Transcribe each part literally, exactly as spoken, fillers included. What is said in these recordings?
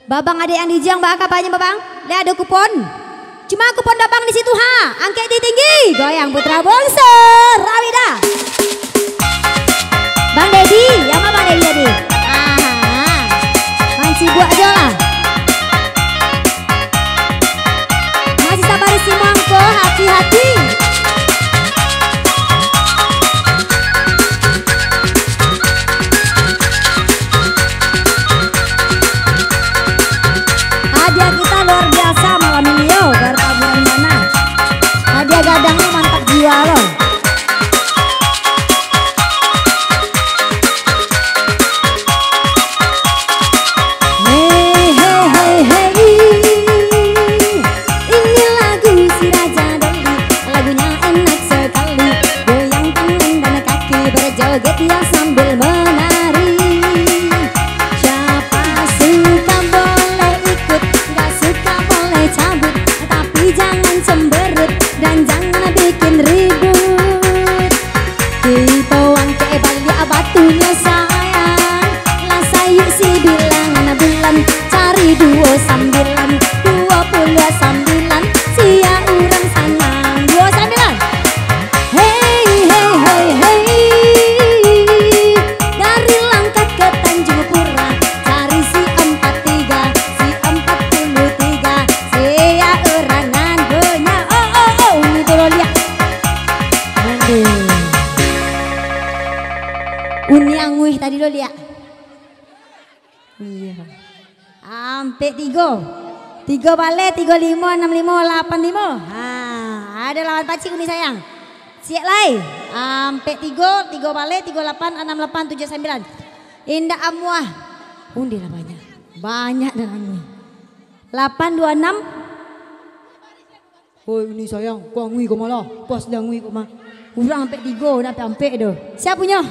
Babang adek yang di ujuang, baa kabanyo, Babang? Lai ado kupon? Cuma kupon Babang di situ, ha. Angkek tinggi-tinggi, goyang putra bongso. Rawi dah. Bang Dedi, yang ma Bang Dedi tadi? Aha. Mancibuak jo lah. Masih sabar si mangko, hati-hati. Hadiah kita luar biasa malam ini, yo, bertaburan dana. Hadiah gadang ni mantap jiwa, lo. Hei, hei, hei, hei. Ini lagu si Raja Doli, lagunya enak sekali. Goyang tangan dan kaki, berjoget ya sambil menari. Siapa suka boleh ikut, nggak suka boleh cabut, tapi jangan cemberut dan jangan bikin ribut. Kito angkek baliak batunyo sayang, lah sayuik si bilangan bulan, cari duo sambilan, duo puluah sambilan, sia urang sanang. Duo sambilan. Hei, hei, hei, hei. Dari Langkat ke Tanjung Pura, cari si ampat tiga, si ampat puluah tiga, sia urang nan punyo. Oh, oh, oh, uni tu lo liak. Aduh. Uni anguih tadi lo liak. Iya. Ampek tigo. Tigo baleh, tigo limo, anam limo, lapan limo. Ha, ado lawan pacik uni sayang. Siap lai. Ampek tigo, tigo baleh, tigo lapan, anam lapan, tujuah sambilan. Indak amuah. Undi lah banyak. Banyak dah anguih. Lapan dua anam. Oi, uni sayang, ko anguih ko malah. Pas lah anguih ko mah. Urang ampek tigo, nak ampek-ampek tu. Sia punyo?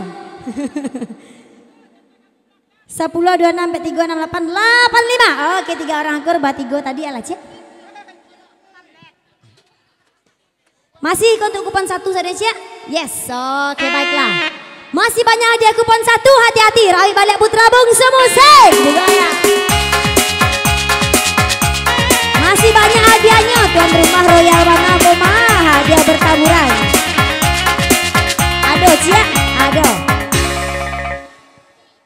Sapuluah, dua anam, ampek tigo, anam lapan, lapan lima. Oke, tiga orang akur, batigo tadi alah, cek. Masih untuk kupon satu saja, cek? Yes, oke, baiklah. Masih banyak hadiah kupon satu, hati-hati, rawi baliak putra bungsu musik. Juga ya. Masih banyak hadiahnya, tuan rumah royal bana ko mah, hadiah bertaburan. Ado, cek? Ado.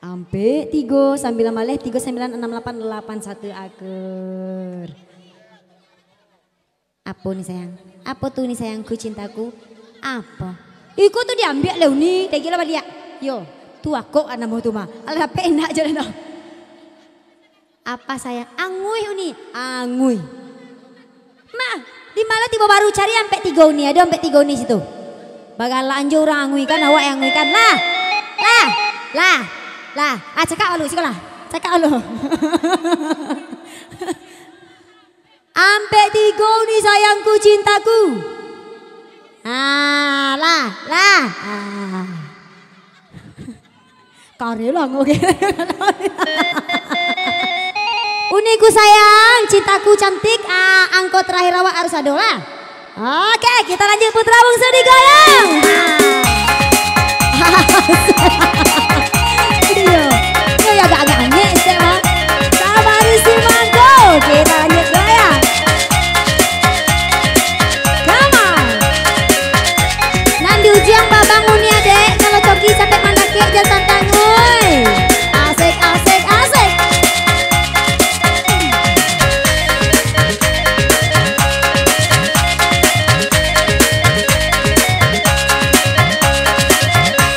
Ampek tigo, sambilan baleh, tigo sambilan, anam lapan, lapan satu akur. Apo ni sayang? Apo tu ni sayangku, cintaku? Apo? Iko tu diambiak leh uni, tagih lah baliak. Yo, tu akok namo tu mah. Alah dapek indak jo lah no. Apa sayang? Anguih uni, anguih. Mah, di ma lah tibo baru cari ampek tigo uni, ado ampek tigo uni situ. Bagalak anjo urang anguihkan, awak yang anguihkan. Lah, lah, lah, lah. Ah, cakak alu, siko lah. Cakak alu. Ampek tigo uni sayangku, cintaku. Ah, lah, lah. Ah. Kareh lah, oke. Uniku sayang, cintaku cantik, ah, angko terakhir awak harus ado lah. Oke, kita lanjut putra bungsu digoyang. Iyo, iyo, agak-agak anyek sikit mah. Sabar si mangko, kita lanjut goyang. Come on. Nan di ujuang babang uni adek, kalau coki capek mandakek, jan santang, oi. Asik, asik, asik.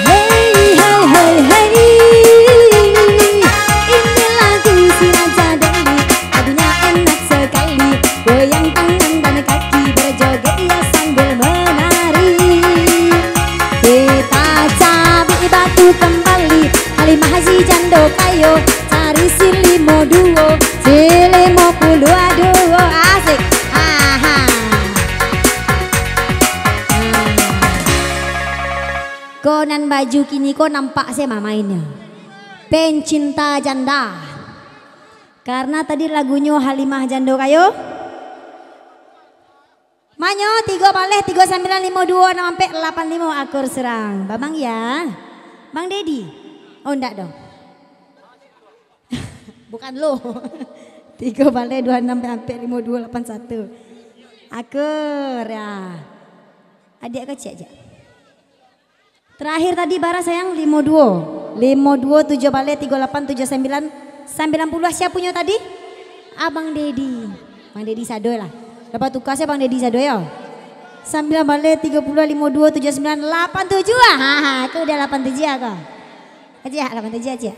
Hei, hei, hei, hei. Ini lagu si Raja Doli, lagunya enak sekali. Goyang tangan dan kaki, berjoget ia sambil menari. Kita cabik batu kembali, Halimah si jando kayo, cari si limo duo, si limo puluah duo, asik. Aha. Ko nan baju kini ko nampak se mah mainnyo. Pencinta janda. Karena tadi lagunyo Halimah jando kayo. Manyo, tigo baleh, tigo sambilan, limo duo, anam ampek, lapan limo, akur surang. Bamang ya? Bang Dedi? Oh, ndak doh. Bukan lo. Tigo baleh duo anam ampek limo duo lapan satu. Akur, ya. Adiak ko ciek, ciek. Terakhir tadi bara sayang, limo duo. Limo duo, tujuah baleh, tigo lapan, tujuah sambilan, sambilan puluah. Sia punyo tadi? Abang Dedi. Bang Dedi sado lah. Dapat tuka sia Bang Dedi sado yo. Sambilan baleh, tigo puluah, limo duo, tujuah sambilan, lapan tujuah. Ha, ha, aku udah lapan tujuah aku. Aja, lapan tujuah aja.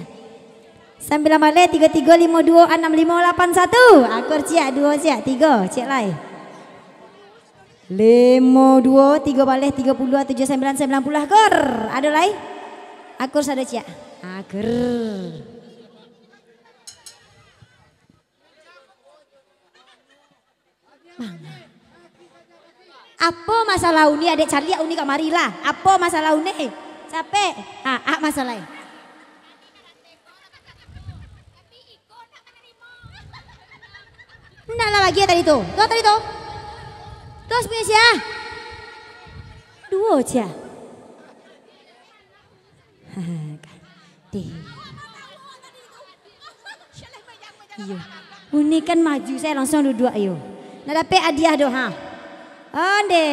Sambilan baleh, tigo tigo, limo duo, anam limo, lapan satu. Akur ciek, duo ciek, tigo ciek lai. Limo duo, tigo baleh, tigo puluah, tujuah sambilan, sambilan puluah, akur. Ado lai? Akur sado ciek. Akur. Manga. Apo masalah uni, adek caliak uni kamari lah. Apo masalah uni? Capek. Ha, a masalah. Ndak lah lagi tadi tu. Tu tadi tu. Terus punyo sia? Duo sia. Deh. Iyo. Uni kan maju, sayo langsuang duduak, iyo. Nak dapek hadiah doh, ha. Onde.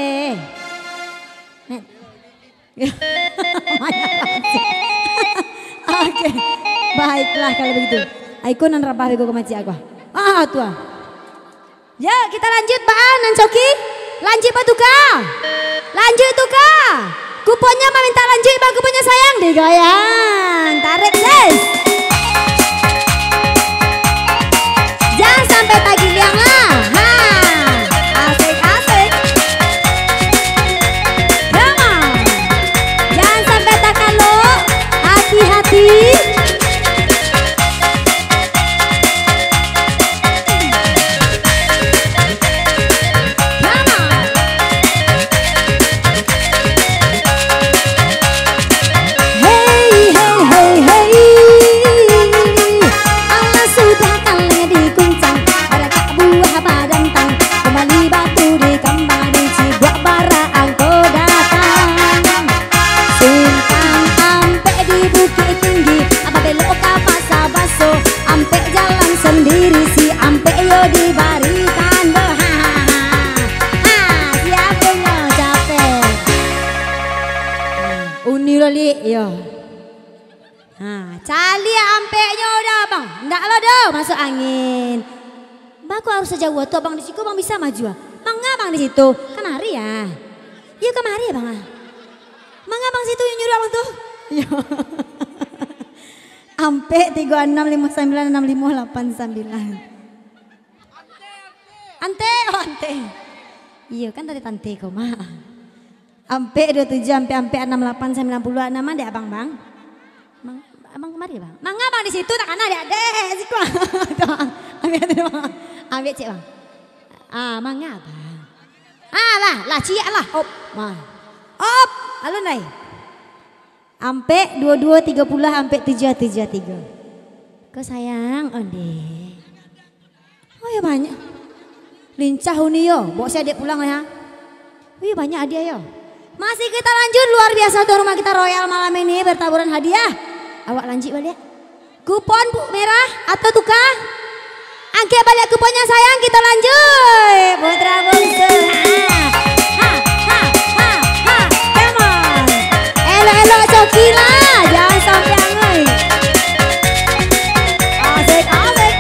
Nak. Oke. Baiklah kalau begitu. Aiko nan rabah bego ka mancik aku. Ah, tu ah. Yo, kita lanjut, Bang. Nan coki. Lanjut batuka. Lanjut tuka. Kuponyo maminta lanjut, Bang. Kuponyo sayang. Digoyang. Tarik, guys. Jangan sampai tagiliang lah. Ha. Asik, asik. Come on. Jangan sampai takalok. Hati-hati. Hei, hei, hei, hei. Alah sudah kaleh dikuncang, baratak buah badantang, kumbali batu dikambang, dicibuak bara angko datang. Simpang Ampek di Bukik Tinggi, abah belok ka Pasa Baso, Ampek jalan sendiri, si Ampek yo dibari tando. Ha, ha, ha. Ha, siapo nyo capek? Uni lo, Lik, yo. Ha, caliak Ampeknyo udah, Bang. Ndak lo doh, masuk angin. Bako harus sajauah tu, Abang di siko, Bang bisa maju ah. Manga Abang di situ? Kamari ah. Iyo, kamari, Bang ah. Manga Abang situ, nyuruah Abang tu. Iyo. Ampek tigo anam limo sambilan anam limo lapan sambilan. Ante, oh, ante. Iyo, kan tadi tante ko, Mak. Ampek duo tujuah, ampek, ampek anam lapan, sambilan puluah anam, dek Abang, Bang? Bang, Abang kamari, Bang? Manga Abang di situ, tak kana, dek, dek, siko. Tu, Bang. Ambiak tu, Bang. Ambiak ciek, Bang. Ah, manga, Bang? Ah, lah, lah, ciek lah. Op, mah. Op, alun lai. Ampek duo duo tigo puluah, ampek tujuah tujuah tigo. Ko sayang, onde. Oh, yo banyak. Lincah uni yo, bawa si adek pulang yo. Oh, yo banyak hadiah yo. Masih kita lanjut, luar biasa tuan rumah kita Royal malam ini bertaburan hadiah. Awak lanjut baliak. Kupon bu merah atau tuka? Angkek baliak kuponnya sayang, kita lanjut. Putra bungsu. Ha, ha, ha, ha, ha. Come on. Elok-elok coki lah, jangan sampai angui. Asik, asik.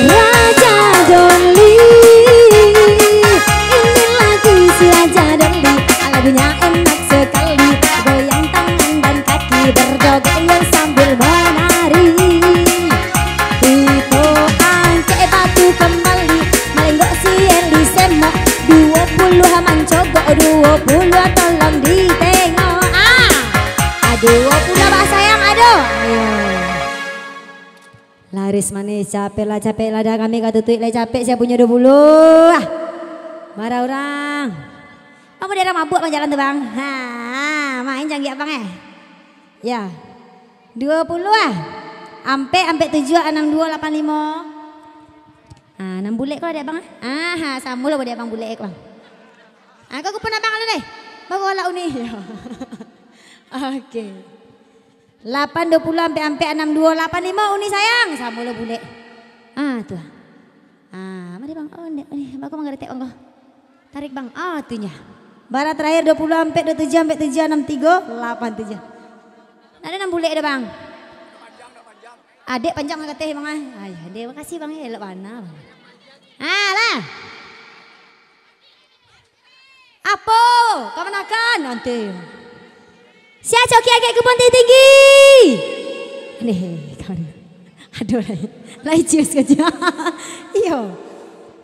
Raja Doli, ini lagu si Raja Doli, lagunya enak sekali, goyang tangan dan kaki, berjoget sambil menari. Kito angkek batu kembali, malenggok si Eli semok, duo puluah mancogok, duo puluah tolong ditengok. Ah, ah, duo puluah bah sayang, aduh. Ayo. Laris manis, capek lah, capek lah, dah kami ka tutuik lah, capek sia punyo duo puluah. Bara urang. Kamu daerah mabuk bang jalan tu bang. Ha, main janggiak bang eh. Ya. Duo puluah. Ampek, ampek tujuah, anam duo, lapan limo. Ah, nan bulek ko dek abang, ah? Aha, samo lo dek abang bulek ko, bang. Ah, ko kupon abang lo deh. Bawa lah uni. Oke. Lapan dua puluh ampek ampek anam dua lapan limo uni sayang. Samo lo bulek. Ah, tu. Ah, mari bang. Oh, ni, ni, bagus manggaretek bang ko. Tarik bang. Ah, tu nya. Bara terakhir dua puluh ampek dua tujuh ampek tujuh anam tiga lapan tujuh. Ndak ado nan bulek dah bang. Adek panjang ka ateh bang ah. Ayah, dek makasih bang ya, elok bana bang. Ah, lah. Apo? Kamanakan nanti. Sia coki agak kupon tinggi-tinggi. Nih, kawan. Aduh, lai. Lai cius saja. Iyo.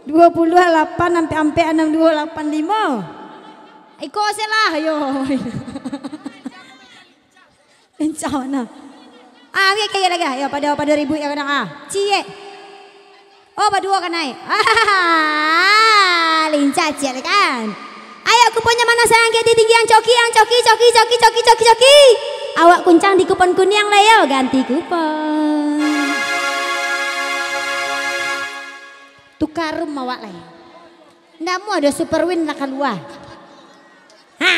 Dua puluh lapan ampek ampek anam dua lapan limo. Iko se lah, ayo. Lincah bana. Ah, ambiak kaya lagi. Yo, pado, pado ribuik yo kadang, ah. Ciek. Oh, baduo ka naik. Ah, lincah ciek kan. Ayo, kuponyo mano sayang, agak tinggi-tinggi, ang coki, ang coki, coki, coki, coki, coki, coki. Awak kuncang di kupon kuniang lah yo, ganti kupon. Tukar room awak lah yo. Ndak amuah doh, Super Win lah kalua. Ha,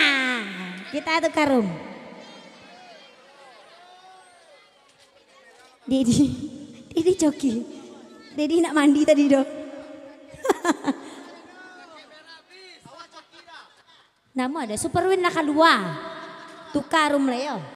kita tukar room. Dedi, Dedi coki. Dedi nak mandi tadi doh. Ndak amuah doh, Super Win lah kalua. Tukar room lah yo.